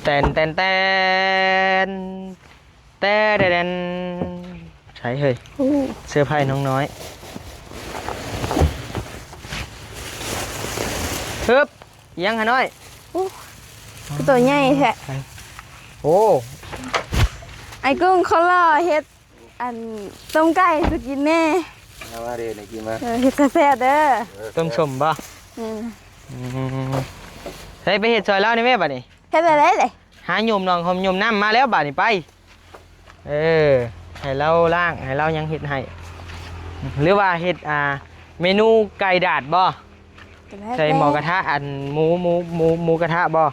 ແຕ່ນແຕ່ນແຕ່ນ ແຕ່ແດນ ໃສເຮີ້ຍ? ໂອ້ ເຊີໄພນ້ອງນ້ອຍ. ຮຶບ ອີຫຍັງຫານ້ອຍ? ໂອ້ ຄືໂຕໃຫຍ່ແທ້. ໂອ້ ອ້າຍກຸ້ງ ຂໍລໍເຮັດ ອັນ ຕົ້ມໄກ່ສູ່ກິນແດ່. ເອົາມາເດ້ ໄດ້ກິນມາ. ເອີ ເຮັດແຊບໆເດີ. ເອີ ຕົ້ມສົ້ມບໍ່? ແມ່ນ. ອືມ ໃສ່ໄປເຮັດຊ່ອຍລາວນີ້ແມ່ ບາດນີ້. ເຮັດແນວໃດເລີຍ? ຫາໂຍມໜອງຫົມໂຍມນ້ຳມາແລ້ວ ບາດນີ້ໄປ. ເອີ ໃຫ້ລາວລ້າງ ໃຫ້ລາວຫຍັງເຮັດໃຫ້. ຫຼືວ່າເຮັດ ອ່າ ເມນູໄກ່ດາດບໍ່? ກໍໄດ້ ໃສ່ໝໍ້ກະທະ ແຕ່ ອັນ ໝູ ໝູ ໝູ ໝູກະທະບໍ່?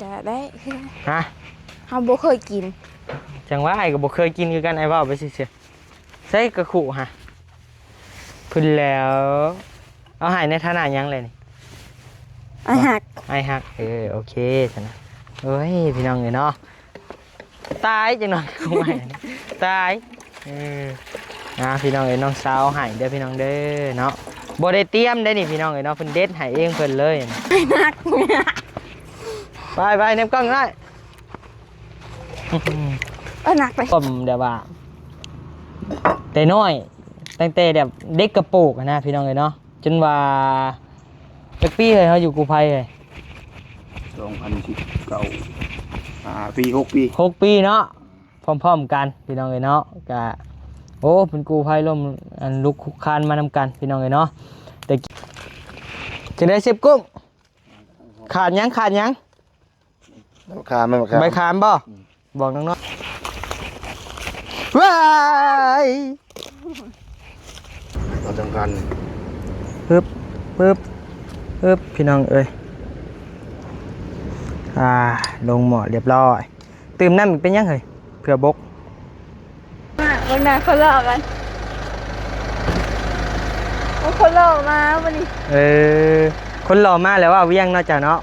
ກໍໄດ້ຄືກັນ. ຮະ? ເຮົາບໍ່ເຄີຍກິນ. ຈັ່ງວ່າ ອ້າຍກໍບໍ່ເຄີຍກິນຄືກັນ ອ້າຍເວົ້າໄປຊື່ໆ. ໃສ່ກະຄຸຫະ? ພຸ້ນແລ້ວ. ເອົາໃຫ້ໃນຖານະຫຍັງແຫຼະນີ້? ອ້າຍຮັກ. ອ້າຍຮັກ ເອີ ໂອເຄຊັ້ນນະ. ໂອ້ຍ ພີ່ນ້ອງເອີຍເນາະ ຕາຍ ຈັກໜ່ອຍ ຕາຍ. ເອີ ອ່າ ພີ່ນ້ອງເອີຍ ນ້ອງສາວໃຫ້ເດີພີ່ນ້ອງເດີເນາະ. ບໍ່ໄດ້ຕຽມໄດນີ້ພີ່ນ້ອງເອີຍເນາະ ເພິ່ນເດັດໃຫ້ເອງເພິ່ນເລີຍ. ໄປໆ ແນມກ້ອງໜ້ອຍ. ເອີ ໜັກໄປ. ຜົມແບບວ່າ ແຕ່ນ້ອຍ ຕັ້ງແຕ່ແບບເດັກກະໂປກຫັ້ນນະ ພີ່ນ້ອງເອີຍເນາະ. ຈົນວ່າ ຈັກປີເຮີ້ຍ ເຮົາຢູ່ກູ້ໄພເຮີ້ຍ? ສອງພັນສິບເກົ້າ ຫ້າປີ ຫົກປີ ຫົກປີເນາະ. ພ້ອມໆກັນ ພີ່ນ້ອງເອີຍເນາະ. ກະ ໂອ້ ເປັນກູ້ໄພລົ້ມ ອັນ ລຸກຄຸກຄານມານຳກັນ ພີ່ນ້ອງເອີຍເນາະ. ແຕ່ ຈັ່ງໃດເຊຟກຸ້ງ? ຂາດຫຍັງ ຂາດຫຍັງ? ຂາມ ຂາມ ໃບຂາມບໍ່? ອືມ ບອກນ້ອງໆ. ວ້າຍ ບໍ່ສຳຄັນ. ປຶບ ປຶບ ປຶບ ພີ່ນ້ອງເອີຍ. ອ່າ ລົງໝໍ້ລຽບຮ້ອຍ. ຕື່ມນ້ຳອີກເປັນຫຍັງເຮີ້ຍ? ເພື່ອບົກ. ມາເບິ່ງໜ້າຄົນຫຼໍ່ກັນ. ໂອ້ ຄົນຫຼໍ່ມາມື້ນີ້. ເອີ ຄົນຫຼໍ່ມາແລ້ວ ເວົ້າວຽງເນາະເຈົ້າເນາະ.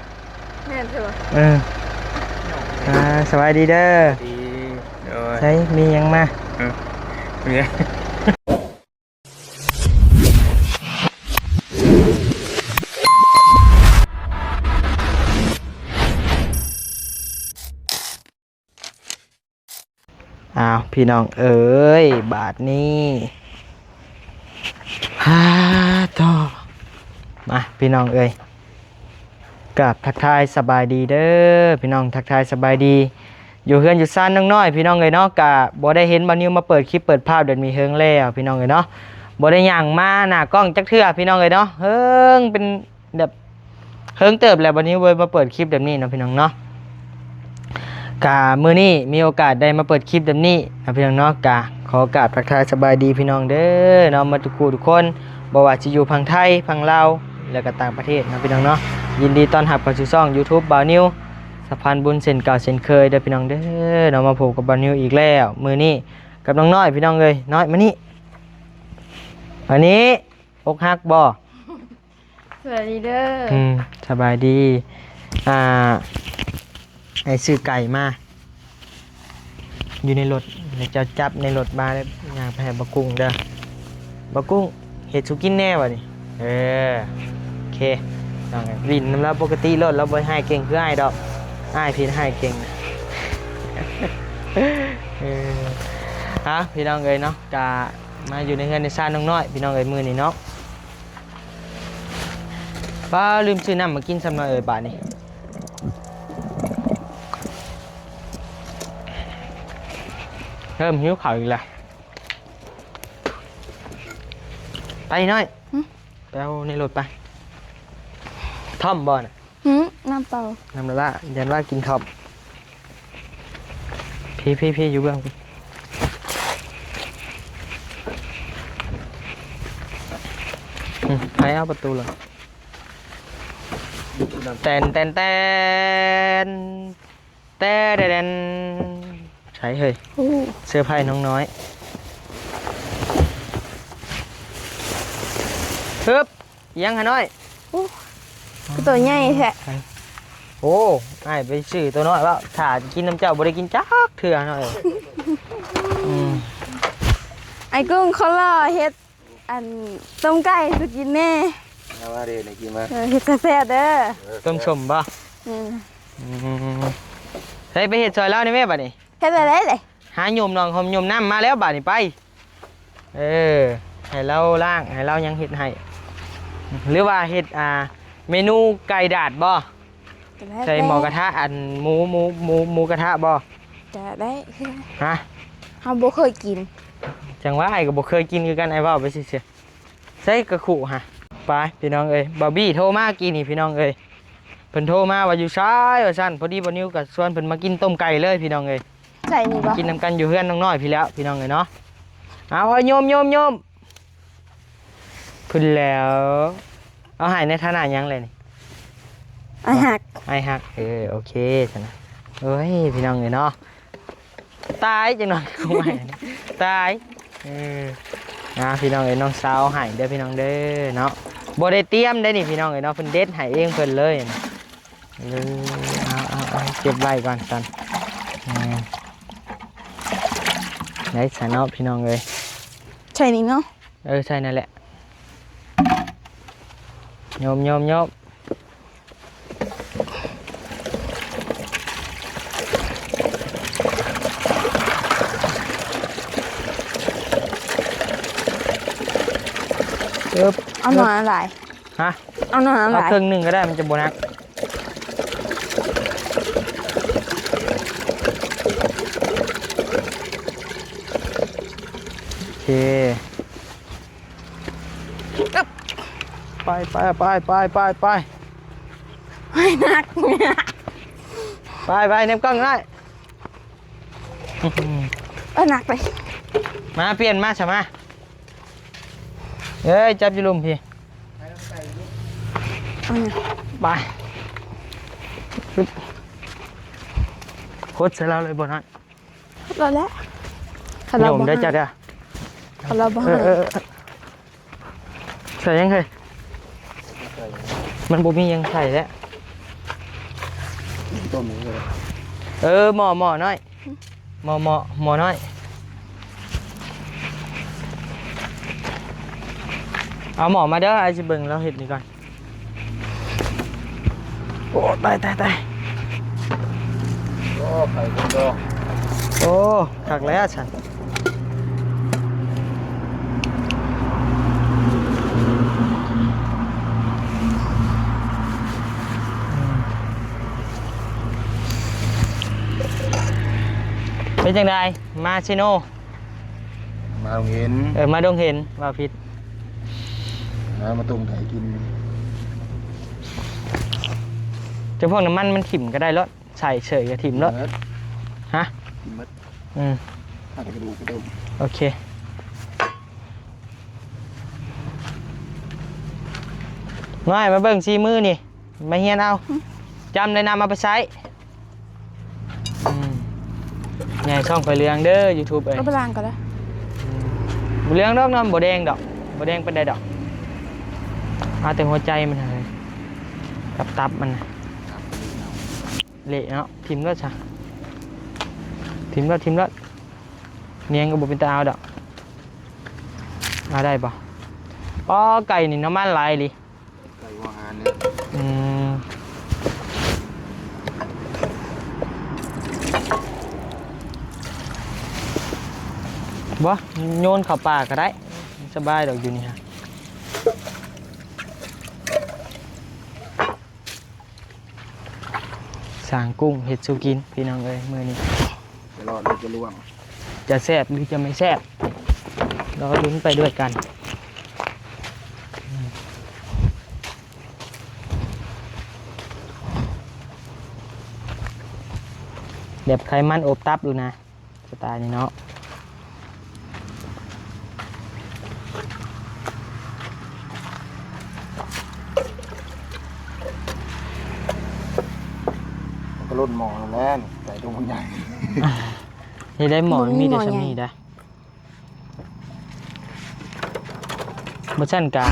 ແມ່ນເດີ. ເອີ ອ່າ ສະບາຍດີເດີ. ດີ ໂດຍ. ໃສ ມີຫຍັງມາ? ເອີ ມີ. ອ້າວ ພີ່ນ້ອງເອີຍ ບາດນີ້ ຮາ ໂທ້ ມາ ພີ່ນ້ອງເອີຍ ກາບທັກທາຍສະບາຍດີເດີ ພີ່ນ້ອງ ທັກທາຍສະບາຍດີ ຢູ່ເຮືອນຢູ່ຊານນ້ອງນ້ອຍ ພີ່ນ້ອງເອີຍເນາະ. ກະບໍ່ໄດ້ເຫັນບ່າວນິວມາເປີດຄລິບເປີດພາບແບບນີ້ເຫິງແລ້ວ ພີ່ນ້ອງເອີຍເນາະ. ບໍ່ໄດ້ຍ່າງມາໜ້າກ້ອງຈັກເທື່ອ ພີ່ນ້ອງເອີຍເນາະ ເຫິງ ເປັນແບບ ເຫິງເຕີບແລ້ວ ບັດນີ້ເວີຍມາເປີດຄລິບແບບນີ້ເນາະ ພີ່ນ້ອງເນາະ. ກະມື້ນີ້ມີໂອກາດໄດ້ມາເປີດຄລິບແບບນີ້ເນາະ ພີ່ນ້ອງເນາະ. ກະຂໍກາບທັກທາຍສະບາຍດີພີ່ນ້ອງເດີເນາະ ໝົດທຸກຜູ້ທຸກຄົນ ບໍ່ວ່າຊິຢູ່ຝັ່ງໄທ ຝັ່ງລາວ ແລະກະຕ່າງປະເທດເນາະ ພີ່ນ້ອງເນາະ. ຍິນດີຕ້ອນຮັບເຂົ້າສູ່ຊ່ອງຢູທູບບ່າວນິວ ສະພານບຸນເຊັ່ນເກົ່າເຊັ່ນເຄີຍເດີ ພີ່ນ້ອງເດີເນາະ. ມາພົບກັບບ່າວນິວອີກແລ້ວ ມື້ນີ້ກັບນ້ອງນ້ອຍ ພີ່ນ້ອງເອີຍ. ນ້ອຍ ມານີ້ ມານີ້. ອົກຫັກບໍ່? ສະບາຍດີເດີ. ອືມ ສະບາຍດີ. ອ່າ ໄອ້ຊື້ໄກ່ມາ ຢູ່ໃນລົດ ແລ້ວເຈົ້າຈັບໃນລົດມາ ແລ້ວຍ່າງໄປໃຫ້ບັກກຸ້ງເດີ. ບັກກຸ້ງ ເຮັດສູ່ກິນແດ່ບາດນີ້. ເອີ ໂອເຄ ນ້ອງ ຫຼິ້ນນຳລາວປົກກະຕິໂລດ ລາວບໍ່ຮ້າຍເກັ່ງຄືອ້າຍດອກ. ອ້າຍພີ້ຮ້າຍເກັ່ງ. ເອີ ອ່າ ພີ່ນ້ອງເອີຍເນາະ ກະ ມາຢູ່ໃນເຮືອນໃນຊານນ້ອງນ້ອຍ ພີ່ນ້ອງເອີຍ ມື້ນີ້ເນາະ. ປ້າ ລືມຊື້ນ້ຳມາກິນຊ້ຳເນາະເອີຍ ບາດນີ້. ເລີ່ມຫິວເຂົ້າອີກແລ້ວ. ໄປນ້ອຍ. ຫຶ? ໄປເອົາໃນລົດໄປ. ຖ້ອມບໍ່ນະ? ຫຶ? ນ້ຳເປົ່າ. ນ້ຳລະລະ ຢ້ານວ່າກິນທ້ອງ. ພີ້ໆໆ ຢູ່ເບື້ອງພີ້. ອືມ ໃຜເອົາປະຕູລະ? ແຕ່ນແຕ່ນແຕ່ນ ແຕ່ແດນແດນ. ໃສເຮີ້ຍ? ໂອ້ ເຊີໄພນ້ອງນ້ອຍ. ຮຶບ ອີຫຍັງຫານ້ອຍ? ໂອ້ ຄືໂຕໃຫຍ່ແທ້. ໂອ້ ອ້າຍໄປຊື້ໂຕນ້ອຍເວົ້າ ຖ້າກິນນຳເຈົ້າບໍ່ໄດ້ກິນຈັກເທື່ອນ້ອຍ. ອືມ ອ້າຍກຸ້ງ ຂໍລໍເຮັດ ອັນ ຕົ້ມໄກ່ສູ່ກິນແດ່. ເອົາມາເດ້ ໄດ້ກິນມາ. ເອີ ເຮັດແຊບໆເດີ. ເອີ ຕົ້ມສົ້ມບໍ່? ອືມ ອືມ. ໄດ້ໄປເຮັດຊ່ອຍລາວນີ້ແມ່ບາດນີ້. ເຮັດແນວໃດເລີຍ? ຫາໂຍມໜອງຫອມໂຍມນ້ຳມາແລ້ວບາດນີ້ໄປ. ເອີ ໃຫ້ລາວລ້າງ ໃຫ້ລາວຫຍັງເຮັດໃຫ້ ຫຼືວ່າເຮັດ ອ່າ ເມນູໄກ່ດາດບໍ່? ກໍໄດ້ ໃສ່ໝໍ້ກະທະ ອັນ ໝູ ໝູ ໝູ ໝູກະທະບໍ່? ກໍໄດ້. ຮະ? ເຮົາບໍ່ເຄີຍກິນ. ຈັ່ງວ່າ ອ້າຍກໍບໍ່ເຄີຍກິນຄືກັນ ອ້າຍເວົ້າໄປຊື່ໆ. ໃສ່ກະຄຸຫະ. ໄປພີ່ນ້ອງເອີຍ ບ່າວບີໂທມາກີ້ນີ້ພີ່ນ້ອງເອີຍ ເພິ່ນໂທມາວ່າຢູ່ໃສວ່າຊັ້ນ. ພໍດີບ່າວນິວກໍຊວນເພິ່ນມາກິນຕົ້ມໄກ່ເລີຍພີ່ນ້ອງເອີຍ. ໃສ່ນີ້ບໍ່? ກິນນຳກັນຢູ່ເຮືອນນ້ອງນ້ອຍພີ້ແລ້ວພີ່ນ້ອງເອີຍເນາະ. ເອົາ ໂຍມ ໂຍມ ໂຍມ ພຸ້ນແລ້ວ. ເອົາ ໃຫ້ໃນຖານະຫຍັງແຫຼະນີ້? ອ້າຍຮັກ ອ້າຍຮັກ. ເອີ ໂອເຄຊັ້ນນະ. ໂອ້ຍ ພີ່ນ້ອງເອີຍເນາະ ຕາຍ ຈັກໜ່ອຍ ຕາຍ. ເອີ ອ່າ ພີ່ນ້ອງເອີຍ ນ້ອງສາວໃຫ້ເດີພີ່ນ້ອງເດີເນາະ. ບໍ່ໄດ້ຕຽມເດ້ນີ້ພີ່ນ້ອງເອີຍເນາະ ເພິ່ນເດັດໃຫ້ເອງເພິ່ນເລີຍ. ເອີ ເອົາ ເອົາ ເອົາ ເກັບໄວ້ກ່ອນຊັ້ນ. ເອີ ໄດ້ຊະເນາະພີ່ນ້ອງເອີຍ. ໃສ່ນີ້ເນາະ? ເອີ ໃສ່ນັ້ນແຫຼະ. ໂຍມ ໂຍມ ໂຍມ. ເອີບ ເອົາໜ່ວຍຫຼາຍ. ຮະ? ເອົາໜ່ວຍຫຼາຍ ເອົາເຄິ່ງໜຶ່ງກໍໄດ້ ມັນຈະບໍ່ໜັກ. ໂອເຄ ໄປ ໄປ ໄປ ໄປ ໄປ ໄປ. ໂອ້ຍ ໜັກ. ໄປ ໄປ ແນມກ້ອງໜ້ອຍ. ເອີ ໜັກເລີຍ. ມາ ປ່ຽນມາຊະມາ. ເອີຍ ຈັບຢູ່ລຸ່ມພີ້. ໄປ ຫົດໃສ່ລາວເລີຍບໍ່ນ້ອຍ? ຫົດແລ້ວ ຄັນລາວບໍ່ໃຫ້ ໂຍມໄດ້ຈັດອະ ຄັນລາວບໍ່ໃຫ້. ເອີ ເອີ ເອີ ໃສ່ຫຍັງເຮີ້ຍ? ມັນບໍ່ມີຫຍັງໃສ່ແລ້ວ. ຕົ້ມນີ້ເລີຍ. ເອີ ໝໍ້ ໝໍ້ນ້ອຍ ໝໍ້ ໝໍ້ ໝໍ້ນ້ອຍ. ເອົາໝໍ້ມາເດີ ອ້າຍຊິເບິ່ງລາວເຮັດນີ້ກ່ອນ. ໂອ້ ຕາຍ ຕາຍ ຕາຍ. ໂອ້ ໄຂ່ຄົນດອງ. ໂອ້ ຄັກແລ້ວຊັ້ນ. ເປັນຈັ່ງໃດ ມາເຊໂນ? ມາດົງເຫັນ. ເອີ ມາດົງເຫັນ ເວົ້າຜິດ. ມາ ມາຕົ້ມໄກ່ກິນ. ຈຳພວກນ້ຳມັນມັນຖິ້ມກໍໄດ້ໂລດ. ໃສ່ເສີຍກະຖິ້ມເນາະ. ຮະ? ກິນໝົດ. ອືມ ຫາແຕ່ກະດູກກະຕົ້ມ. ໂອເຄ ນ້ອຍ ມາເບິ່ງສີມືນີ້ ມາຮຽນເອົາ. ອືມ ຈຳໄດ້ນຳເອົາໄປໃຊ້. ອືມ ໃຫຍ່ຊ່ອງຂ້ອຍເຫຼືອງເດີ ຢູທູບເອີຍ. ເອົາໄປລ້າງກ່ອນເດີ. ອືມ ບໍ່ເຫຼືອງດອກເນາະ ບໍ່ແດງດອກ ບໍ່ແດງປານໃດດອກ. ເອົາແຕ່ຫົວໃຈມັນເລີຍ ກັບຕັບມັນນະ. ເລະເນາະ ຖິ້ມໂລດຊະ ຖິ້ມໂລດ ຖິ້ມໂລດ. ນຽງກໍບໍ່ເປັນຕາເອົາດອກ. ເອົາໄດ້ບໍ່? ອໍ ໄກ່ນີ້ນ້ຳມັນຫຼາຍອີ່ຫຼີ. ໄກ່ຫົວຫານເດ້. ອືມ ບໍ່ ໂຍນເຂົ້າປ່າກໍໄດ້ ສະບາຍດອກຢູ່ນີ້ຮະ. ສ້າງກຸ້ງເຮັດສູ່ກິນພີ່ນ້ອງເອີຍ ມື້ນີ້ ຈະລອດຫຼືຈະລ່ວງ ຈະແຊບຫຼືຈະໄມ່ແຊບ ລໍລຸ້ນໄປດ້ວຍກັນ. ແບບໄຂມັນອົບຕັບຢູ່ນະ. ສະໄຕນີ້ເນາະ ມັນກໍລົ້ນໝໍ້ນັ້ນແຫຼະ ໄກ່ຕົວມັນໃຫຍ່. ເຮັດໄດ້ໝໍ້ມີແຕ່ສ່ຳນີ້ດາ ບໍ່ຊັ້ນກະ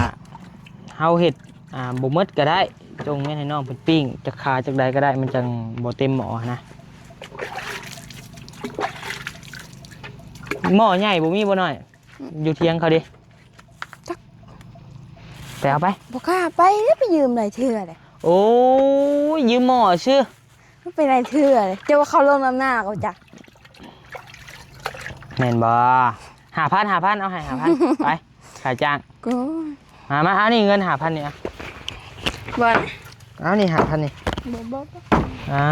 ເຮົາເຮັດ ອ່າ ບໍ່ໝົດກໍໄດ້ ຈົ່ງແມ່ນໃຫ້ນ້ອງເພິ່ນປີ້ງຈັກຂາຈັກໃດກໍໄດ້ ມັນຈັ່ງບໍ່ເຕັມໝໍ້ຫັ້ນນະ. ໝໍ້ໃຫຍ່ບໍ່ມີບໍ່ນ້ອຍ? ອືມ ຢູ່ທຽງເຂົາເດ ຈັກ ໄປເອົາໄປ. ບໍ່ກ້າໄປເດ້ ໄປຢືມຫຼາຍເທື່ອເດ້. ໂອ້ຍ ຢືມໝໍ້ຊື່ ໄປຫຼາຍເທື່ອເລີຍ ເຈົ້າວ່າເຂົາລົງນຳໜ້າກໍຈັກ ແມ່ນບໍ່? ຫ້າພັນ ຫ້າພັນ ເອົາໃຫ້ຫ້າພັນ ໄປ ຄ່າຈ້າງ ໂອ້ຍ ມາ ມາ ເອົານີ້ເງິນຫ້າພັນນີ້ ເອົາ ບໍ່ ເອົານີ້ຫ້າພັນນີ້ ບໍ່ ບໍ່ ບໍ່ ອ່າ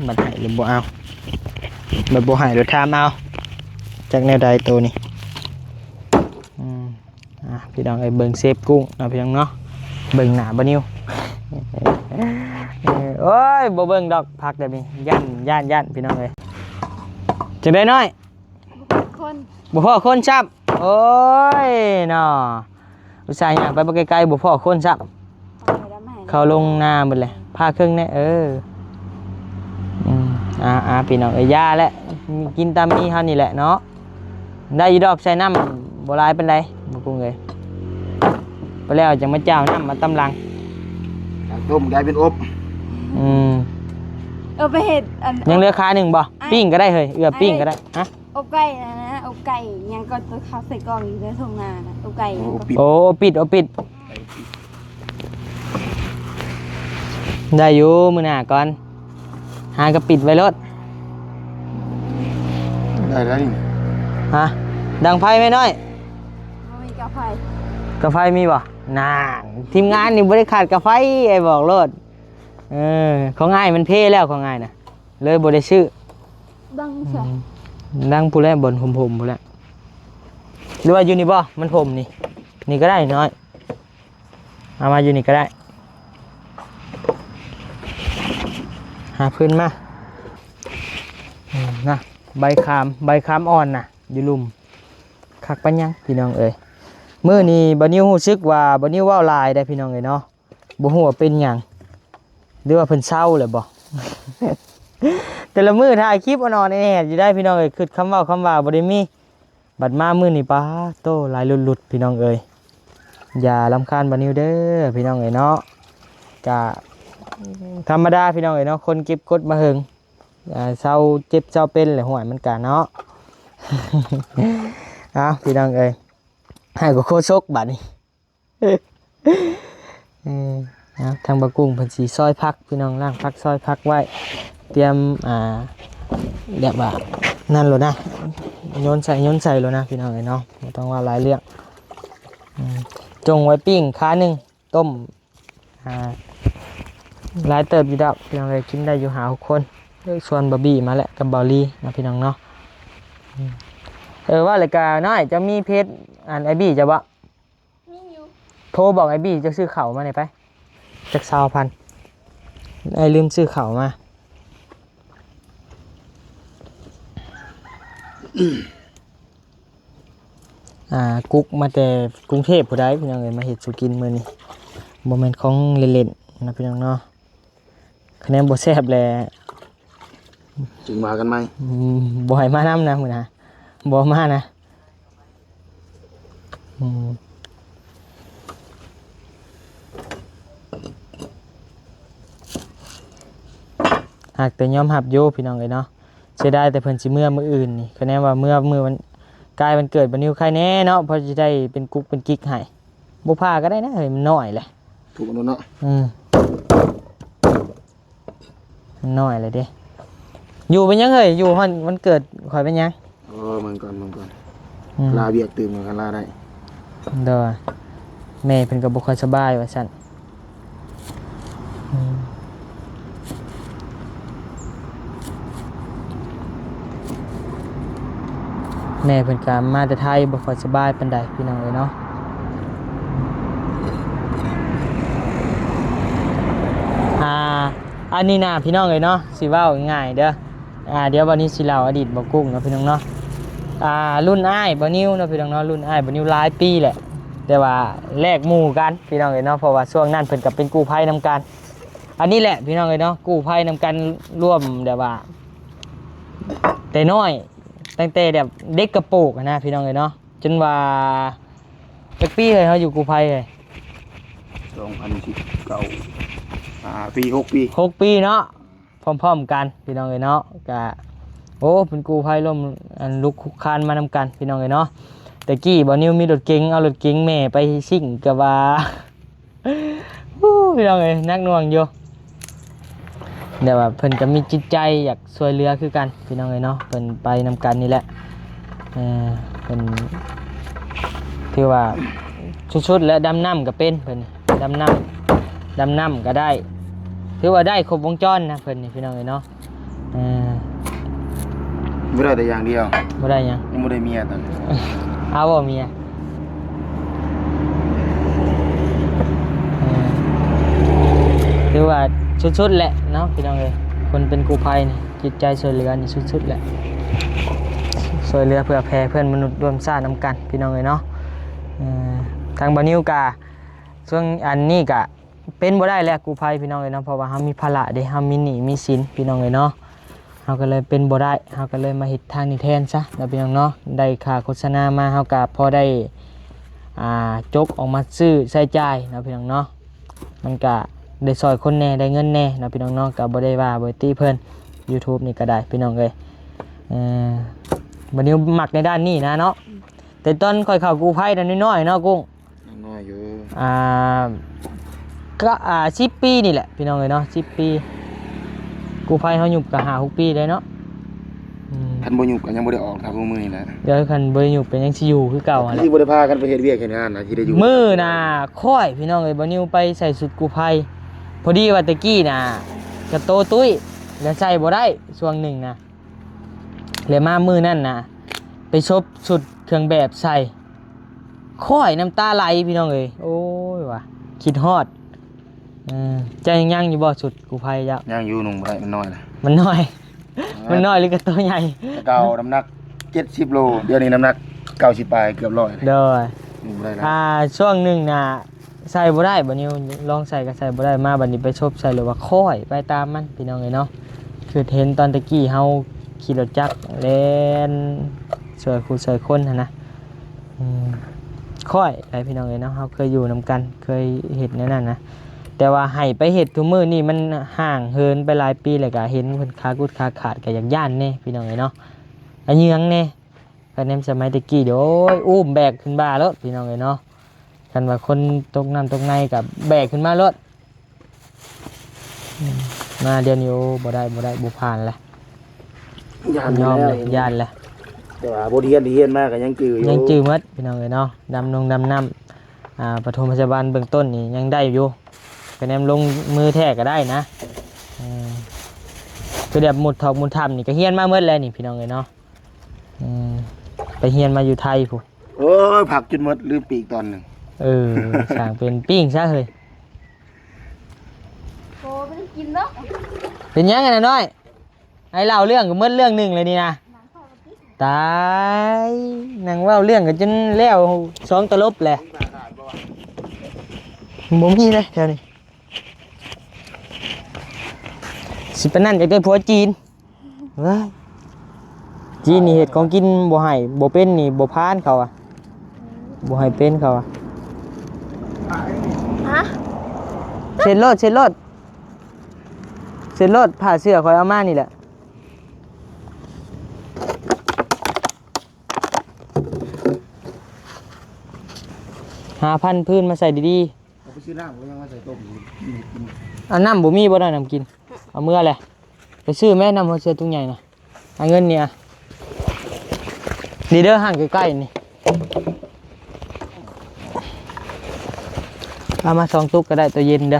ບັດໃຫ້ຫຼືບໍ່ເອົາ ບັດບໍ່ໃຫ້ລະຖາມເອົາ ຈັກແນວໃດໂຕນີ້ ອືມ ອ່າ ພີ່ນ້ອງເອີຍ ເບິ່ງເຊຟກຸ້ງເນາະ ພີ່ນ້ອງເນາະ ເບິ່ງໜ້າບ່າວນິວ ເອີ ໂອ້ຍ ບໍ່ເບິ່ງດອກ ຜັກແບບນີ້ ຢ້ານ ຢ້ານ ຢ້ານ ພີ່ນ້ອງເອີຍ ຈັ່ງໃດນ້ອຍ? ບໍ່ພໍຄົນ ບໍ່ພໍຄົນຊ້ຳ ໂອ້ຍເນາະ ອຸດສ່າຫຍັງໄປບໍ່ໄກໆ ບໍ່ພໍຄົນຊ້ຳ ເຂົາລົງນາໝົດແຫຼະ ພາເຄິ່ງແດ່ ເອີ ອືມ ອ່າໆ ພີ່ນ້ອງເອີຍ ຢ່າແຫຼະ ກິນຕາມມີເຮົານີ້ແຫຼະເນາະ ໄດ້ຢູ່ດອກ ໃສ່ນ້ຳບໍ່ຫຼາຍປານໃດ ບໍ່ກຸ້ງເອີຍ ໄປແລ້ວຈັ່ງມາຈ້າວນ້ຳມາຕຳຫຼັງ ຈາກຕົ້ມກາຍເປັນອົບ ອືມ ເອີ ໄປເຮັດອັນ ຍັງເຫຼືອຄາໜຶ່ງບໍ່? ອ້າຍ ປີ້ງກໍໄດ້ເຮີ້ຍ ເອື້ອ ອ້າຍ ປີ້ງກໍໄດ້ ຮະ? ອົບໄກ່ນະ ອົບໄກ່ຫຍັງກໍຕົວເຂົາໃສ່ກ່ອງຢູ່ໃນທົ່ງນານະ ອົບໄກ່ຫຍັງກໍ ໂອ້ ອົບປິດ ອົບປິດ ໄດ້ຢູ່ ມື້ໜ້າກ່ອນ ຫາກໍປິດໄວ້ໂລດ ໄດ້ແລ້ວນີ້ ຮະ? ດັງໄຟແມ່ນ້ອຍ ບໍ່ມີກາໄຟ ກາໄຟມີບໍ່? ນານ ທີມງານນີ້ບໍ່ໄດ້ຂາດກາໄຟ ອ້າຍບອກໂລດ ເອີ ຂອງອ້າຍມັນເພແລ້ວ ຂອງອ້າຍນະ ເລີຍບໍ່ໄດ້ຊື້ ດັງໃສ? ອືມ ດັງພຸ້ນແຫຼະ ບ່ອນຮົ່ມໆ ພຸ້ນແຫຼະ ຫຼືວ່າຢູ່ນີ້ບໍ່? ມັນຮົ່ມນີ້ ນີ້ກໍໄດ້ນ້ອຍ ເອົາມາຢູ່ນີ້ກໍໄດ້ ຫາພື້ນມາ ອືມ ນະ ໃບຂາມ ໃບຂາມອ່ອນນະ ຢູ່ລຸ່ມ ຄັກປານຫຍັງ ພີ່ນ້ອງເອີຍ ມື້ນີ້ບ່າວນິວຮູ້ສຶກວ່າບ່າວນິວເວົ້າຫຼາຍໄດ໋ ພີ່ນ້ອງເອີຍເນາະ ບໍ່ຮູ້ວ່າເປັນຫຍັງ ຫຼືວ່າເພິ່ນເຊົາແລ້ວບໍ່? ແຕ່ລະມື້ຖ່າຍຄລິບອ່ອນໆແອດໆຢູ່ໄດ໋ ພີ່ນ້ອງເອີຍ ຄິດຄຳເວົ້າຄຳວ່າບໍ່ໄດ້ມີ ບັດມາມື້ນີ້ ປາໂຕ ຫຼາຍຫຼຸດໆ ພີ່ນ້ອງເອີຍ ຢ່າລຳຄານບ່າວນິວເດີ ພີ່ນ້ອງເອີຍເນາະ ກະທຳມະດາ ພີ່ນ້ອງເອີຍເນາະ ຄົນເກັບກົດມາເຫິງ ອ່າ ເຊົາເຈັບເຊົາເປັນແຫຼະ ຫ້ວຍ ມັນກະເນາະ ເອົາ ພີ່ນ້ອງເອີຍ ໃຫ້ກໍໂຄສົກບາດນີ້ ເອີ ເອົາ ທາງບ່າວກຸ້ງເພິ່ນຊິຊອຍຜັກ ພີ່ນ້ອງ ລ້າງຜັກ ຊອຍຜັກໄວ້ ຕຽມ ອ່າ ແບບວ່ານັ້ນໂລດນະ ໂຍນໃສ່ ໂຍນໃສ່ໂລດນະ ພີ່ນ້ອງເອີຍເນາະ ບໍ່ຕ້ອງເວົ້າຫຼາຍເລື່ອງ ອືມ ຈົ່ງໄວ້ປີ້ງຄາໜຶ່ງ ຕົ້ມ ອ່າ ຫຼາຍເຕີບຢູ່ດອກ ພີ່ນ້ອງເອີຍ ກິນໄດ້ຢູ່ຫ້າຫົກຄົນ ເອີ ຊວນບາບີມາແຫຼະ ກັບເບົາລີເນາະ ພີ່ນ້ອງເນາະ ອືມ ເອີ ວ່າແລ້ວກະນ້ອຍ ເຈົ້າມີເພຈ ອັນ ໄອບີເຈົ້າບໍ່? ມີຢູ່ ໂທບອກໄອບີ ເຈົ້າຊື້ເຂົ້າມານີ້ໄປ ຈັກຊາວພັນ ອ້າຍລືມຊື້ເຂົ້າມາ ອ່າ ກຸກມາແຕ່ກຸງເທບພຸ້ນໃດ໋ ພີ່ນ້ອງເອີຍ ມາເຮັດສູ່ກິນມື້ນີ້ ບໍ່ແມ່ນຂອງຫຼິ້ນໆນະ ພີ່ນ້ອງເນາະ ຄະແນນບໍ່ແຊບແຫຼະ ຈຶ່ງວ່າກັນໃໝ່ ອືມ ບໍ່ໃຫ້ມານຳນະມື້ໜ້າ ບໍ່ມານະ ອືມ ຫາກແຕ່ຍອມຮັບຢູ່ ພີ່ນ້ອງເອີຍເນາະ ເສຍດາຍແຕ່ເພິ່ນຊິເມືອມື້ອື່ນນີ້ ຄະແນນວ່າເມືອມື້ວັນ ກາຍວັນເກີດບ່າວນິວໄຄແນ່ເນາະ ເພາະຊິໄດ້ເປັນກຸກເປັນກິກໃຫ້ ບໍ່ຜ່າກໍໄດ້ນະເຮີ້ຍ ມັນນ້ອຍແຫຼະ ທຸບເອົາໂລດເນາະ ອືມ ມັນນ້ອຍແຫຼະເດ້ ຢູ່ເປັນຫຍັງເຮີ້ຍ ຢູ່ຮອດວັນເກີດຂ້ອຍເປັນຫຍັງ? ເອີ ເບິ່ງກ່ອນ ເບິ່ງກ່ອນ ອືມ ລາວຽກຕື່ມກັນ ລາໄດ້ ໂດຍ ແມ່ເພິ່ນກໍບໍ່ຄ່ອຍສະບາຍວ່າຊັ້ນ ອືມ ແມ່ເພິ່ນກໍມາແຕ່ໄທ ບໍ່ຄ່ອຍສະບາຍປານໃດ ພີ່ນ້ອງເອີຍເນາະ ອ່າ ອັນນີ້ນະ ພີ່ນ້ອງເອີຍເນາະ ຊິເວົ້າງ່າຍໆເດີ ອ່າ ດຽວວັນນີ້ຊິເລົ່າອະດີດບ່າວກຸ້ງເນາະ ພີ່ນ້ອງເນາະ ອ່າ ລຸ້ນອ້າຍບ່າວນິວເນາະ ພີ່ນ້ອງເນາະ ລຸ້ນອ້າຍບ່າວນິວຫຼາຍປີແຫຼະ ແຕ່ວ່າແລກໝູ່ກັນ ພີ່ນ້ອງເອີຍເນາະ ເພາະວ່າຊ່ວງນັ້ນເພິ່ນກໍເປັນກູ້ໄພນຳກັນ ອັນນີ້ແຫຼະ ພີ່ນ້ອງເອີຍເນາະ ກູ້ໄພນຳກັນ ລວມແບບວ່າ ແຕ່ນ້ອຍ ຕັ້ງແຕ່ແບບເດັກກະໂປກຫັ້ນນະ ພີ່ນ້ອງເອີຍເນາະ ຈົນວ່າ ຈັກປີເຮີ້ຍ ເຮົາຢູ່ກູ້ໄພເຮີ້ຍ? ສອງພັນສິບເກົ້າ ຫ້າປີ ຫົກປີ ຫົກປີເນາະ ພ້ອມໆກັນ ພີ່ນ້ອງເອີຍເນາະ ກະ ໂອ້ ເປັນກູ້ໄພລວມ ອັນ ລຸກຄຸກຄານມານຳກັນ ພີ່ນ້ອງເອີຍເນາະ ແຕ່ກີ້ບ່າວນິວມີລົດເກັງ ເອົາລົດເກັງແມ່ໄປຊິ້ງ ກະວ່າ ໂອ້ ພີ່ນ້ອງເອີຍ ໜັກໜ່ວງຢູ່ ແຕ່ວ່າເພິ່ນກໍມີຈິດໃຈຢາກຊ່ວຍເຫຼືອຄືກັນ ພີ່ນ້ອງເອີຍເນາະ. ເພິ່ນໄປນຳກັນນີ້ແຫຼະ ເອີ ເພິ່ນຖືວ່າສຸດໆ ແລະ ດຳນ້ຳກໍເປັນ ເພິ່ນດຳນ້ຳ ດຳນ້ຳກໍໄດ້ ຖືວ່າໄດ້ຄົບວົງຈອນນະ ເພິ່ນນີ້ ພີ່ນ້ອງເອີຍເນາະ. ເອີ ບໍ່ໄດ້ແຕ່ຢ່າງດຽວ ບໍ່ໄດ້ຫຍັງ ຍັງບໍ່ໄດ້ເມຍຕອນນີ້ ເອົາບໍ່ເມຍ? ເອີ ຖືວ່າສຸດໆ ແຫຼະເນາະ ພີ່ນ້ອງເອີຍ. ຄົນເປັນກູ້ໄພນີ້ ຈິດໃຈຊ່ວຍເຫຼືອນີ້ສຸດໆ ແຫຼະ ຊ່ວຍເຫຼືອເພື່ອແຜ່ເພື່ອນມະນຸດຮ່ວມຊາດນຳກັນ ພີ່ນ້ອງເອີຍເນາະ. ເອີ ທາງບ່າວນິວກະ ຊ່ວງອັນນີ້ກະ ເປັນບໍ່ໄດ້ແຫຼະກູ້ໄພ ພີ່ນ້ອງເອີຍເນາະ ເພາະວ່າເຮົາມີພາລະເດ້ ເຮົາມີໜີ້ມີສິນ ພີ່ນ້ອງເອີຍເນາະ. ເຮົາກໍເລີຍເປັນບໍ່ໄດ້ ເຮົາກໍເລີຍມາເຮັດທາງນີ້ແທນຊະເນາະ ພີ່ນ້ອງເນາະ. ໄດ້ຄ່າໂຄສະນາມາ ເຮົາກໍພໍໄດ້ ອ່າ ຈົກອອກມາຊື້ໃຊ້ຈ່າຍເນາະ ພີ່ນ້ອງເນາະ. ມັນກະໄດ້ຊ່ອຍຄົນແດ່ ໄດ້ເງິນແດ່ເນາະ ພີ່ນ້ອງເນາະ. ກໍບໍ່ໄດ້ວ່າບໍ່ຕິເພິ່ນ YouTube ນີ້ກໍໄດ້ ພີ່ນ້ອງເອີຍ. ເອີ ບ່າວນິວມັກໃນດ້ານນີ້ນະເນາະ ແຕ່ຕອນຂ້ອຍເຂົ້າກູ້ໄພນັ້ນນ້ອຍໆ ເນາະ ກຸ້ງ ຍັງນ້ອຍຢູ່ ອ່າ ກໍ ອ່າ ສິບປີນີ້ແຫຼະ ພີ່ນ້ອງເອີຍເນາະ ສິບປີ. ກູ້ໄພເຮົາຍຸບກໍຫ້າຫົກປີໄດ້ເນາະ. ອືມ ຄັນບໍ່ຍຸບກໍຍັງບໍ່ໄດ້ອອກເທົ່າມື້ນີ້ແຫຼະ. ດຽວຄັນບໍ່ໄດ້ຍຸບກໍຍັງຊິຢູ່ຄືເກົ່າຫັ້ນແຫຼະ ຄືບໍ່ໄດ້ພາກັນໄປເຮັດວຽກເຮັດງານນະ ຊິໄດ້ຢູ່. ມື້ໜ້າຂ້ອຍ ພີ່ນ້ອງເອີຍ ບ່າວນິວໄປໃສ່ຊຸດກູ້ໄພ ພໍດີວ່າແຕ່ກີ້ນະກະໂຕຕຸ້ຍ ແລ້ວໃສ່ບໍ່ໄດ້ຊ່ວງໜຶ່ງນະ ແລ້ວມາມື້ນັ້ນນະ ໄປສົບຊຸດເຄື່ອງແບບໃສ່ ຂ້ອຍນ້ຳຕາໄຫຼ ພີ່ນ້ອງເອີຍ. ໂອ້ຍ ວ່າຄິດຮອດ. ເອີ ເຈົ້າຍັງ ຍັງຢູ່ບໍ່ຊຸດກູ້ໄພເຈົ້າ? ຍັງຢູ່ ນຸ່ງບໍ່ໄດ້ ມັນນ້ອຍລະ ມັນນ້ອຍ ມັນນ້ອຍ ຫຼືກະໂຕໃຫຍ່? ແຕ່ເກົ່ານ້ຳໜັກເຈັດສິບໂລ ດຽວນີ້ນ້ຳໜັກເກົ້າສິບປາຍ ເກືອບຮ້ອຍ. ໂດຍ ນຸ່ງບໍ່ໄດ້ລະ. ອ່າ ຊ່ວງໜຶ່ງນະ ໃສ່ບໍ່ໄດ້ ບາດນີ້ລອງໃສ່ກໍໃສ່ບໍ່ໄດ້ ມາບາດນີ້ໄປສົບໃສ່ ຫຼືວ່າຄ້ອຍໄປຕາມມັນ ພີ່ນ້ອງເອີຍເນາະ. ຄືເຫັນຕອນແຕ່ກີ້ເຮົາຂີ່ລົດຈັກແລ່ນຊ່ວຍຜູ້ຊ່ວຍຄົນຫັ້ນນະ ອືມ ຄ້ອຍໄປ ພີ່ນ້ອງເອີຍເນາະ. ເຮົາເຄີຍຢູ່ນຳກັນ ເຄີຍເຮັດແນວນັ້ນນະ ແຕ່ວ່າໃຫ້ໄປເຮັດທຸກມື້ນີ້ມັນຫ່າງເຫີນໄປຫຼາຍປີ ແລ້ວກໍເຫັນເພິ່ນຂາກຸດຂາຂາດ ກໍຢາກຢ້ານແດ່ ພີ່ນ້ອງເອີຍເນາະ ອາເຍືອງແດ່. ຄັນແມ່ນສະໄໝແຕ່ກີ້ ໂອ້ຍ ອຸ້ມແບກຂຶ້ນບ່າໂລດ ພີ່ນ້ອງເອີຍເນາະ. ຄັນວ່າຄົນຕົກນ້ຳຕົກໃນກໍແບກຂຶ້ນມາໂລດ. ອືມ ມາດຽວນີ້ ໂອ້ ບໍ່ໄດ້ ບໍ່ໄດ້ ບໍ່ຜ່ານແຫຼະ ຢ້ານ ຍອມແຫຼະ ແລ້ວ ຢ້ານແຫຼະ. ແຕ່ວ່າບົດຮຽນທີ່ຮຽນມາກໍຍັງຈື່ຢູ່ ຍັງຈື່ໝົດ ພີ່ນ້ອງເອີຍເນາະ. ດຳນົງດຳນ້ຳ ອ່າ ປະຖົມພະຍາບານເບື້ອງຕົ້ນນີ້ຍັງໄດ້ຢູ່ ກະແນມລົງມືແທ້ກໍໄດ້ນະ. ເອີ ຄືແບບມຸດຖອກມຸດຖ້ຳນີ້ກໍຮຽນມາໝົດແລ້ວນີ້ ພີ່ນ້ອງເອີຍເນາະ. ອືມ ໄປຮຽນມາຢູ່ໄທພຸ້ນ. ໂອ້ຍ ຜັກຈົນໝົດ ລືມປີ້ງຕອນໜຶ່ງ. ເອີ ຊ່າງເປັນ ປີ້ງຊະເຮີ້ຍ. ໂອ້ ບໍ່ໄດ້ກິນເນາະ. ເປັນຫຍັງຫັ້ນນະນ້ອຍ? ໄອ້ເລົ່າເລື່ອງກໍໝົດເລື່ອງໜຶ່ງເລີຍນີ້ນະ. ຕາຍ ນັ່ງເວົ້າເລື່ອງກໍຈົນແລ້ວສອງຕະຫຼົບແຫຼະ. ບໍ່ມີເດ້ແຖວນີ້. ຊິປານນັ້ນ ຢາກໄດ້ຜົວຈີນ. ເອີຍ ຈີນນີ້ເຮັດຂອງກິນບໍ່ໃຫ້ ບໍ່ເປັນນີ້ ບໍ່ຜ່ານເຂົາວ່າ ບໍ່ໃຫ້ເປັນເຂົາວ່າ. ຮະ? ເຊັດໂລດ ເຊັດໂລດ ເຊັດໂລດ. ຜ້າເສື້ອຂ້ອຍເອົາມານີ້ແຫຼະ. ຫາພັນພື້ນມາໃສ່ດີໆ. ເອົາໄປຊື້ນ້ຳ ກໍຍັງມາໃສ່ຕົ້ມກິນ. ອັນນ້ຳບໍ່ມີບໍ່ໄດ້ນ້ຳກິນ? ເອົາເມືອແຫຼະ. ໄປຊື້ແມ່ ນ້ຳຫົວເສືອຕຸງໃຫຍ່ນະ. ເອົາເງິນນີ້ອະ. ນີ້ເດີ ຮ້ານໃກ້ໆນີ້. ເອົາມາສອງຕຸກກໍໄດ້ ໂຕເຢັນເດີ.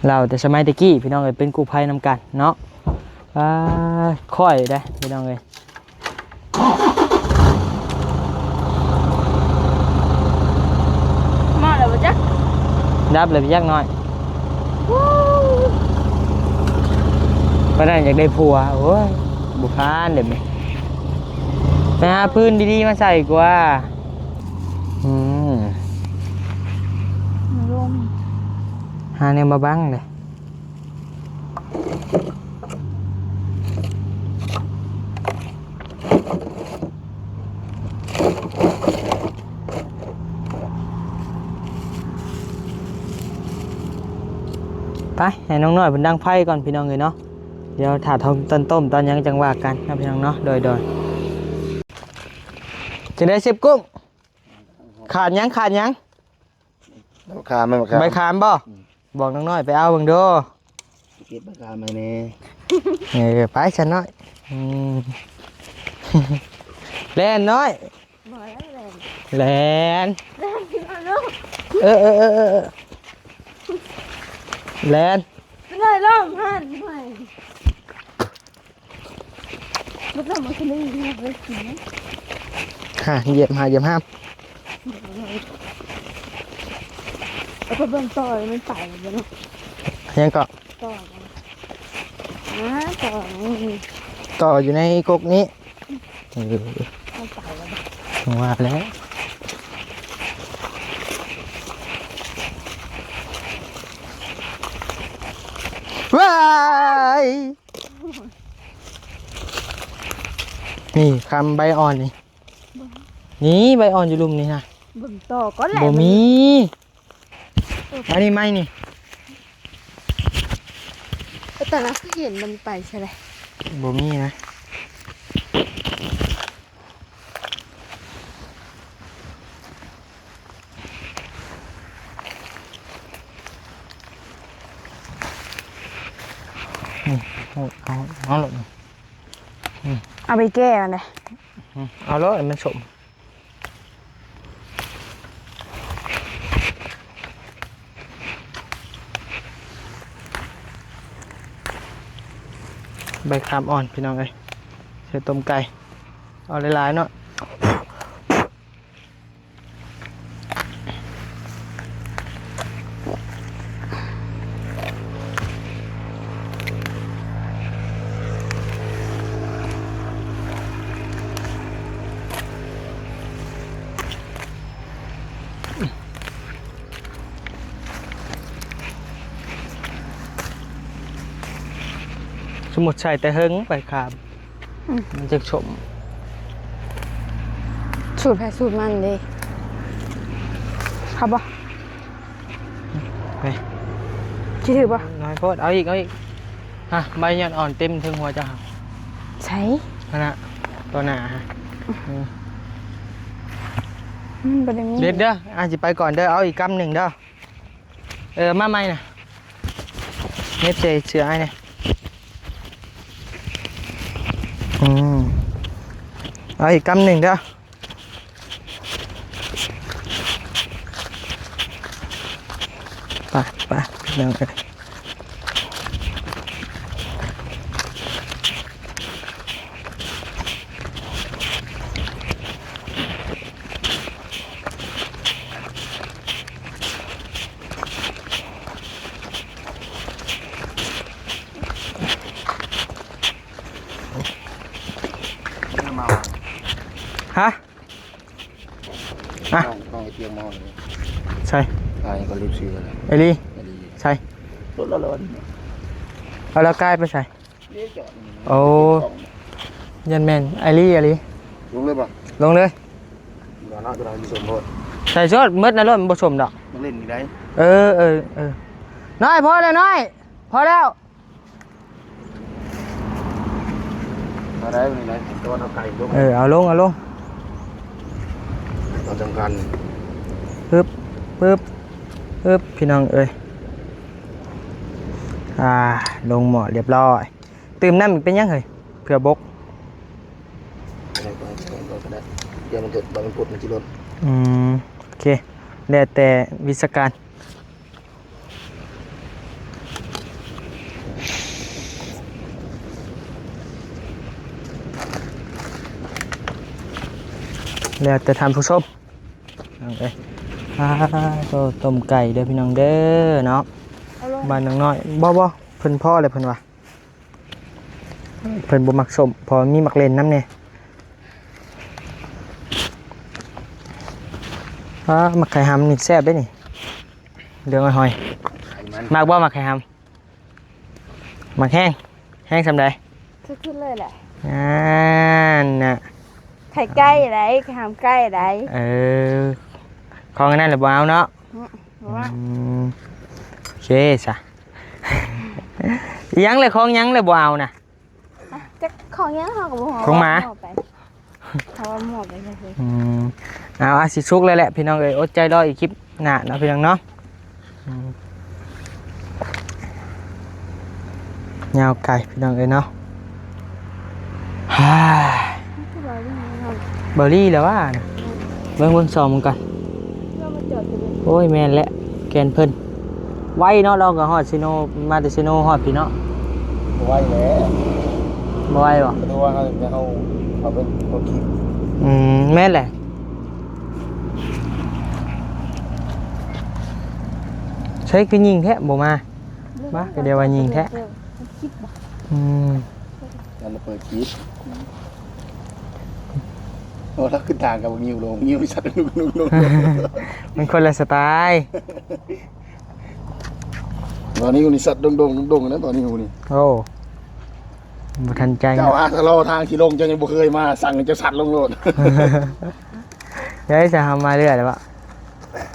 ເລົ່າແຕ່ສະໄໝແຕ່ກີ້ ພີ່ນ້ອງເອີຍ ເປັນກູ້ໄພນຳກັນເນາະ. ວ້າ ຂ້ອຍເດ້ ພີ່ນ້ອງເອີຍ. ມາແລ້ວບໍ່ຈັກ ດັບແລ້ວຈັກໜ້ອຍ. ປານນັ້ນຢາກໄດ້ຜົວ ໂອ້ຍ ບໍ່ຜ່ານເດ້. ໄປຫາພື້ນດີໆມາໃສ່ກວ່າ. ອືມ ລົມ ຫາແນວມາບັງເດ້. ໄປ ໃຫ້ນ້ອງນ້ອຍເພິ່ນດັງໄຟກ່ອນ ພີ່ນ້ອງເອີຍເນາະ. ດຽວຖ້າເຮົາຕອນຕົ້ມຕອນຫຍັງຈັ່ງວ່າກັນເນາະ ພີ່ນ້ອງເນາະ. ໂດຍ ໂດຍ. ເ ຈັ່ງໃດເຊບກຸ້ງ? ຂາດຫຍັງ ຂາດຫຍັງ? ໃບຂາມ ໃບຂາມ ໃບຂາມບໍ່? ອືມ ບອກນ້ອງນ້ອຍໄປເອົາເບິ່ງດູ ເກັບໃບຂາມໃຫ້ແດ່. ເອີ ໄປຊັ້ນນ້ອຍ. ອືມ ແລ່ນນ້ອຍ ບໍ່ໄດ້ແລ່ນ ແລ່ນ ແລ່ນຂຶ້ນມາລູກ. ເອີ ເອີ ເອີ ເອີ ແລ່ນ ໄປເລີຍ ລົງຫັ້ນ ໂອ້ຍ. ບໍ່ຕ້ອງມາຂຶ້ນໄດ້ຍິນເລີຍ ຫາ ຢຽບຫາ ຢຽບຫ້າມ. ເອົາໄປເບິ່ງຕໍ່ ມັນໄປແລ້ວເນາະ. ຫຍັງເກາະ? ຕໍ່ ອ່າ ຕໍ່ ຕໍ່ຢູ່ໃນກົກນີ້. ເອີ ມັນໄປແລ້ວ ຈັ່ງວ່າແຫຼະ. ວ້າຍ! ນີ້ຄຳໃບອ່ອນນີ້ ນີ້ໃບອ່ອນຢູ່ລຸ່ມນີ້ນະ. ເບິ່ງຕໍ່ກ່ອນແຫຼະ ບໍ່ມີ. ອັນນີ້ໄມ້ນີ້ ແຕ່ລະຄືເຫັນມັນໄປໃສລະ? ບໍ່ມີນະ. ອືມ ເອົາ ເອົາ ເອົາໂລດ ອືມ ເອົາໄປແກ້ມັນເດ້ ອືມ ເອົາໂລດ ມັນສົ້ມ. ໃບຂາມອ່ອນ ພີ່ນ້ອງເອີຍ ໃສ່ຕົ້ມໄກ່ ເອົາຫຼາຍໆເນາະ. ສົມມຸດໃສ່ແຕ່ເຫິງໃບຂາມ ອືມ ມັນຈະສົ້ມ. ສູດໃຜສູດມັນເດ້. ເອົາບໍ່? ໄປ ຊິຖືກບໍ່? ນ້ອຍໂພດ ເອົາອີກ ເອົາອີກ. ຮະ ໃບຍອດອ່ອນເຕັມເທິງຫົວເຈົ້າ. ໃສ? ຫັ້ນນະ ຕໍ່ໜ້າຮະ. ອືມ ມັນບໍ່ໄດ້ມີ ເດັດເດີ ອ້າຍຊິໄປກ່ອນເດີ ເອົາອີກກຳໜຶ່ງເດີ. ເອີ ມາໃໝ່ນະ ເນັບໃສ່ເສື້ອອ້າຍແດ່. ອືມ ເອົາອີກກຳໜຶ່ງເດີ. ໄປ ໄປ ພີ່ນ້ອງເອີຍ. ຮະ? ອ່ະ ນ້ອງ ນ້ອງໄອ້ຕຽງມາຮອດແລ້ວ. ໃສ? ອ້າຍກໍລືມຊື່ແລ້ວ. ໄອລີ? ໄອລີ. ໃສ? ລົດລະ ເອົາລາວກາຍໄປໃສ? ໂອ້ ຢ້ານແມ່ນໄອລີ ໄອລີ. ລົງເລີຍບໍ່? ລົງເລີຍ. ໃສ່ໂຊດ ໝົດໃນລົດ ມັນບໍ່ສົມດອກ. ມັນຫຼິ້ນຢູ່ໃດ? ເອີ ເອີ ເອີ ນ້ອຍ ພໍແລ້ວນ້ອຍ ພໍແລ້ວ. ເອົາໄດ້ ເອົາໄດ້ ເອົາໄກ່ລົງ. ເອີ ເອົາລົງ ເອົາລົງ ເອົາສຳຄັນ. ປຶບ ປຶບ ປຶບ ພີ່ນ້ອງເອີຍ. ອ່າ ລົງໝໍ້ລຽບຮ້ອຍ. ຕື່ມນ້ຳອີກເປັນຫຍັງເຮີ້ຍ? ເພື່ອບົກ. ໄດ້ ໄດ້ ໄດ້ ໄດ້ ດຽວມັນເກີດ ດຽວມັນພົດ ມັນຊິລົ້ນ. ອືມ ໂອເຄ ແລ້ວແຕ່ວິຊາການ. ແລ້ວແຕ່ທ່ານຜູ້ຊົມ ພີ່ນ້ອງເອີຍ. ອ່າ ໂຕ ຕົ້ມໄກ່ເດີພີ່ນ້ອງເດີເນາະ. ເອົາລົງ ບ້ານນ້ອງນ້ອຍ. ບໍ່ ບໍ່ ເພິ່ນພໍແລ້ວເພິ່ນວ່າ ເພິ່ນບໍ່ມັກສົ້ມ ເພາະມີໝາກເລັ່ນນຳແດ່. ອ່າ ໝາກໄຂ່ຫຳນີ້ແຊບເດ້ນີ້ ເຫຼືອງຫອຍໆ. ໄຂມັນ ມັກບໍ່ໝາກໄຂ່ຫຳ? ໝາກແຮງ ແຮງສ່ຳໃດ? ຄືຂຶ້ນເລີຍແຫຼະ. ນັ້ນນະ ໄຂ່ໄກ່ໃດ໋ ໄຂ່ຫຳໄກ່ໃດ໋. ເອີ ຂອງອັນນັ້ນລະບໍ່ເອົາເນາະ. ອືມ ບໍ່ວ່າ. ອືມ ໂອເຄຊະ. ອີຫຍັງລະ ຂອງຫຍັງລະບໍ່ເອົານະ? ຈັກຂອງຫຍັງເຮົາກໍບໍ່ຮູ້ ຂອງໝາ ເອົາໄປ. ເຂົາວ່າໝອກໄປເລີຍ. ອືມ ເອົາ ອາ ຊິສຸກແລ້ວແຫຼະພີ່ນ້ອງເອີຍ ອົດໃຈລໍອີກຄລິບໜ້າເນາະພີ່ນ້ອງເນາະ. ອືມ ຍາວໄກພີ່ນ້ອງເອີຍເນາະ. ເບົາລີແລ້ວວ່າ ເບິ່ງ ເບິ່ງ ສ່ອງມັນກ່ອນ. ໂອ້ຍ ແມ່ນແຫຼະ ແກ່ນເພິ່ນໄວເນາະ. ລາວກໍຮອດເຊໂນ ມາແຕ່ເຊໂນຮອດພີ້ເນາະ. ບໍ່ໄວແຫຼະ. ບໍ່ໄວບໍ່? ແຕ່ວ່າເຮົາ ເຮົາເອົາໄປກົດຂີ່. ອືມ ແມ່ນແຫຼະ. ໃສຄືຍິງແທ້ ບໍ່ມາ? ມາ ກໍດຽວວ່າຍິງແທ້. ອືມ ອັນເປີດຄລິບ. ໂອ້ ລາວຂຶ້ນທາງກັບບັກງິ້ວລົງ, ງິ້ວສັດດຸກໆໆ ມັນຄົນລະສະໄຕ. ຕອນນີ້ນີ້ສັດດົງໆ ດົງໆ ນະ ຕອນນີ້ນີ້. ໂອ້ ບໍ່ທັນໃຈ. ເຈົ້າຫາທະເລາະທາງທີ່ລົງ ເຈົ້າຍັງບໍ່ເຄີຍມາ, ສັ່ງໃຫ້ເຈົ້າສັດລົງໂລດ. ເຮີ້ຍ ສະຫາມາເລື້ອຍແລ້ວບໍ່?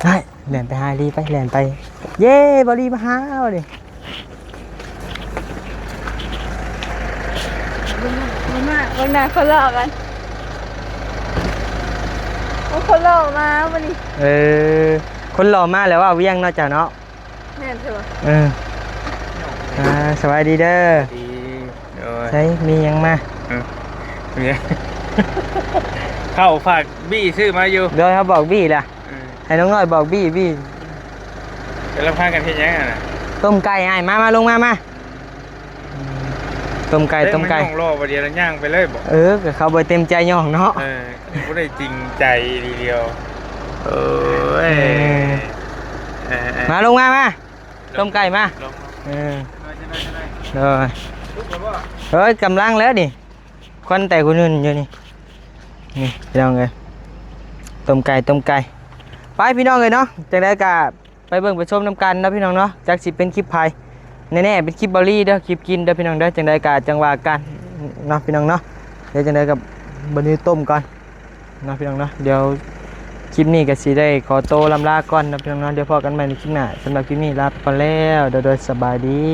ໄດ້ ແລ່ນໄປຫາລີໄປ ແລ່ນໄປ. ເຢ້ ເບົາລີມາຫາເອົາດິ. ເບິ່ງໜ້າ ເບິ່ງໜ້າຄົນຫຼໍ່ກັນ. ໂອ້ ຄົນຫຼໍ່ມາມື້ນີ້. ເອີ ຄົນຫຼໍ່ມາແລ້ວເວົ້າວຽງເນາະ ເຈົ້າເນາະ. ແມ່ນເທື່ອ. ເອີ ອ່າ ສະບາຍດີເດີ. ດີ. ໂດຍ. ໃສ ມີຫຍັງມາ? ເອີ ເຂົ້າຝາກບີ້ຊື້ມາຢູ່. ໂດຍ ເຮົາບອກບີ້ລະ. ເອີ ໃຫ້ນ້ອງນ້ອຍບອກບີ້ ບີ້. ກຳລັງພາກັນເຮັດຫຍັງຫັ້ນນະ? ຕົ້ມໄກ່. ອ້າຍ ມາ ມາ ລົງມາ ມາ. ຕົ້ມໄກ່ ຕົ້ມໄກ່. ເອີ ມັນຍ່ອງລໍ້ບໍ່ ດຽວລະຍ່າງໄປເລີຍບໍ່? ເອີ ກໍເຂົາບໍ່ເຕັມໃຈຍ່ອງເນາະ. ເອີ ບໍ່ໄດ້ຈິງໃຈອີ່ຫຼີດຽວ. ໂອ້ຍ ເອີ ເອີ ເອີ ມາ ລົງມາ ມາ. ຕົ້ມໄກ່ມາ. ເອີ ໂດຍ. ເອີຍ ກຳລັງແລ້ວນີ້ ຄວັນແຕ່ຄົນອື່ນຢູ່ນີ້. ນີ້ພີ່ນ້ອງເອີຍ ຕົ້ມໄກ່ ຕົ້ມໄກ່. ໄປພີ່ນ້ອງເອີຍເນາະ ຈັ່ງໃດກະໄປເບິ່ງໄປຊົມນຳກັນເນາະພີ່ນ້ອງເນາະ. ຈັກຊິເປັນຄລິບໃຜແນ່ໆ ເປັນຄລິບເບົາລີເດີ ຄລິບກິນເດີພີ່ນ້ອງເດີ. ຈັ່ງໃດກະຈັ່ງວ່າກັນເນາະພີ່ນ້ອງເນາະ. ດຽວຈັ່ງໃດກະເບິ່ງນີ້ຕົ້ມກ່ອນ ເນາະພີ່ນ້ອງເນາະ. ດຽວຄລິບນີ້ກໍຊິໄດ້ຂໍໂຕລ່ຳລາກ່ອນເນາະພີ່ນ້ອງເນາະ. ດຽວພໍ້ກັນໃໝ່ໃນຄລິບໜ້າ. ສຳລັບຄລິບນີ້ລາໄປກ່ອນແລ້ວ. ໂດຍ ໂດຍ ສະບາຍດີ.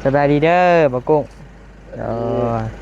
ສະບາຍດີເດີ ບ່າວກຸ້ງ. ໂດຍ.